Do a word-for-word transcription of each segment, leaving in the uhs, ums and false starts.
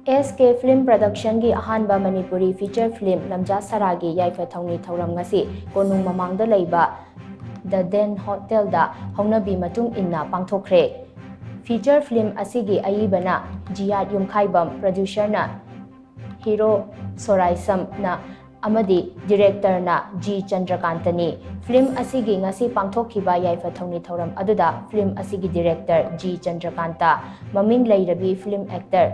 ꯑꯦꯁ ꯀꯦ Film Production ꯒꯤ ꯑꯍꯥꯟꯕ Manipuri feature film ꯂꯝꯖꯥ ꯁꯔꯥꯒꯤ ꯌꯥꯏꯐ ꯊꯧꯅꯤ ꯊꯧꯔꯝ ꯉꯁꯤ ꯀꯣꯅꯨꯡ ꯃꯃꯥꯡꯗ ꯂꯩꯕ The Den Hotel ꯗ ꯍꯧꯅꯕꯤ ꯃꯇꯨꯡ ꯏꯟꯅ ꯄꯥꯡꯊꯣꯛꯈ꯭ꯔꯦ꯫ Feature film ꯑꯁꯤꯒꯤ ꯑꯏꯕꯅ ꯖꯤꯌꯥꯠ ꯌꯨꯝꯈꯥꯏꯕꯝ, producer ꯅ ꯍꯤꯔꯣ ꯁꯣꯔꯥꯏꯁꯝꯅ ꯑꯃꯗꯤ director ꯅ ꯖꯤ ꯆꯟꯗ꯭ꯔꯀꯥꯟꯇꯅꯤ꯫ Film ꯑꯁꯤꯒꯤ ꯉꯁꯤ ꯄꯥꯡꯊꯣꯛꯈꯤꯕ ꯌꯥꯏꯐ ꯊꯧꯅꯤ ꯊꯧꯔꯝ ꯑꯗꯨꯗ film ꯑꯁꯤꯒꯤ director ꯖꯤ ꯆꯟꯗ꯭ꯔꯀꯥꯟꯇ, ꯃꯃꯤꯡ ꯂꯩꯔꯕꯤ film actor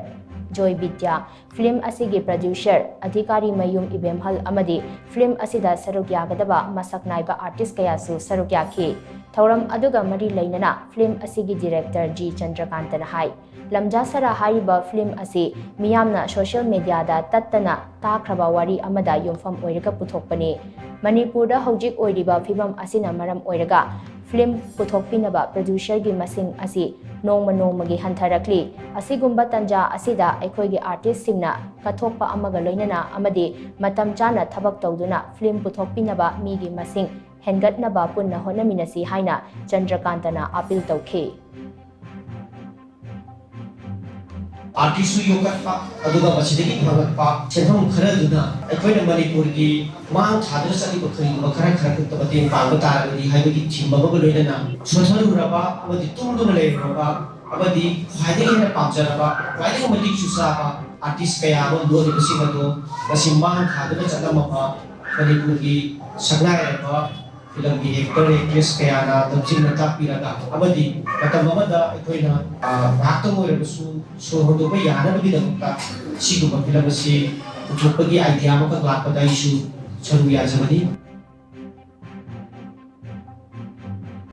ꯖꯣꯏ ꯕꯤꯗ꯭ꯌꯥ, film ꯑꯁꯤꯒꯤ producer ꯑꯙꯤꯀꯥꯔꯤ ꯃꯌꯨꯝ ꯏꯕꯦꯝꯍꯜ ꯑꯃꯗꯤ film ꯑꯁꯤꯗ ꯁꯔꯨꯛ ꯌꯥꯒꯗꯕ ꯃꯁꯛ ꯅꯥꯏꯕ artist ꯀꯌꯥꯁꯨ ꯁꯔꯨꯛ ꯌꯥꯈꯤ꯫ ꯊꯧꯔꯝ ꯑꯗꯨꯒ ꯃꯔꯤ ꯂꯩꯅꯅ film ꯑꯁꯤꯒꯤ director ꯖꯤ ꯆꯟꯗ꯭ꯔꯀꯥꯟꯇꯅ ꯍꯥꯏ, ꯂꯝꯖꯥ ꯁꯔꯥ ꯍꯥꯏꯔꯤꯕ film ꯑꯁꯤ ꯃꯤꯌꯥꯝꯅ social media ꯗ ꯇꯠꯇꯅ ꯇꯥꯈ꯭ꯔꯕ ꯋꯥꯔꯤ ꯑꯃꯗ ꯌꯨꯝꯐꯝ ꯑꯣꯏꯔꯒ ꯄꯨꯊꯣꯛꯄꯅꯤ꯫ ꯃꯅꯤꯄꯨꯔꯗ ꯍꯧꯖꯤꯛ ꯑꯣꯏꯔꯤꯕ ꯐꯤꯕꯝ ꯑꯁꯤꯅ ꯃꯔꯝ ꯑꯣꯏꯔꯒ film ꯄꯨꯊꯣꯛꯄꯤꯅꯕ producer ꯒꯤ ꯃꯁꯤꯡ ꯑꯁꯤ ꯅꯣꯡꯃ ꯅꯣꯡꯃꯒꯤ ꯍꯟꯊꯔꯛꯂꯤ꯫ ꯑꯁꯤꯒꯨꯝꯕ ꯇꯟꯖꯥ ꯑꯁꯤꯗ ꯑꯩꯈꯣꯏꯒꯤ artist ꯁꯤꯡꯅ ꯀꯠꯊꯣꯛꯄ ꯑꯃꯒ ꯂꯣꯏꯅꯅ ꯑꯃꯗꯤ ꯃꯇꯝ ꯆꯥꯅ ꯊꯕꯛ ꯇꯧꯗꯨꯅ film ꯄꯨꯊꯣꯛꯄꯤꯅꯕ ꯃꯤꯒꯤ ꯃꯁꯤꯡ ꯍꯦꯟꯒꯠꯅꯕ ꯄꯨꯟꯅ ꯍꯣꯠꯅꯃꯤꯟꯅꯁꯤ ꯍꯥꯏꯅ ꯆꯟꯗ꯭ꯔꯀꯥꯟꯇꯅ appeal ꯇꯧꯈꯤ꯫ Artist ꯁꯨ ꯌꯣꯛꯈꯠꯄ, ꯑꯗꯨꯒ ꯃꯁꯤꯗꯒꯤ ꯐꯪꯂꯛꯄ ꯁꯦꯟꯐꯝ ꯈꯔꯗꯨꯅ ꯑꯩꯈꯣꯏꯅ ꯃꯅꯤꯄꯨꯔꯒꯤ ꯃꯥꯡ ꯊꯥꯗꯨꯅ ꯆꯠꯂꯤꯕ ꯀꯔꯤꯒꯨꯝꯕ ꯈꯔ ꯈꯔ ꯈꯛꯇ ꯃꯇꯦꯡ ꯄꯥꯡꯕ ꯇꯥꯔꯒꯗꯤ ꯍꯥꯏꯕꯒꯤ theme ꯑꯃꯒ ꯂꯣꯏꯅꯅ ꯁꯣꯟꯊꯔꯨꯔꯕ ꯑꯃꯗꯤ ꯇꯨꯝꯗꯨꯅ ꯂꯩꯔꯨꯔꯕ ꯑꯃꯗꯤ ꯈ꯭ꯋꯥꯏꯗꯒꯤ ꯍꯦꯟꯅ ꯄꯥꯝꯖꯔꯕ, ꯈ꯭ꯋꯥꯏꯗꯒꯤ ꯃꯇꯤꯛꯁꯨ ꯆꯥꯕ artist ꯀꯌꯥ ꯑꯃ ꯂꯣꯜꯂꯤꯕꯁꯤꯡ ꯑꯗꯨ ꯉꯁꯤ ꯃꯥꯡ ꯊꯥꯗꯨꯅ ꯆꯠꯂꯝꯃꯕ ꯃꯅꯤꯄꯨꯔꯒꯤ ꯁꯛꯅꯥꯏꯔꯕ film ꯒꯤ actor, actress ꯀꯌꯥꯅ ꯂꯝꯖꯤꯡꯅ ꯇꯥꯛꯄꯤꯔꯒ ꯑꯃꯗꯤ ꯃꯇꯝ ꯑꯃꯗ ꯑꯩꯈꯣꯏꯅ, ꯑ, ꯉꯥꯏꯍꯥꯛꯇꯪ ꯑꯣꯏꯔꯕꯁꯨ ꯁꯣꯔ ꯍꯣꯟꯗꯣꯛꯄ ꯌꯥꯅꯕꯒꯤꯗꯃꯛꯇ ꯁꯤꯒꯨꯝꯕ film ꯑꯁꯤ ꯄꯨꯊꯣꯛꯄꯒꯤ idea ꯑꯃꯈꯛ ꯂꯥꯛꯄꯗ ꯑꯩꯁꯨ ꯁꯔꯨꯛ ꯌꯥꯖꯕꯅꯤ꯫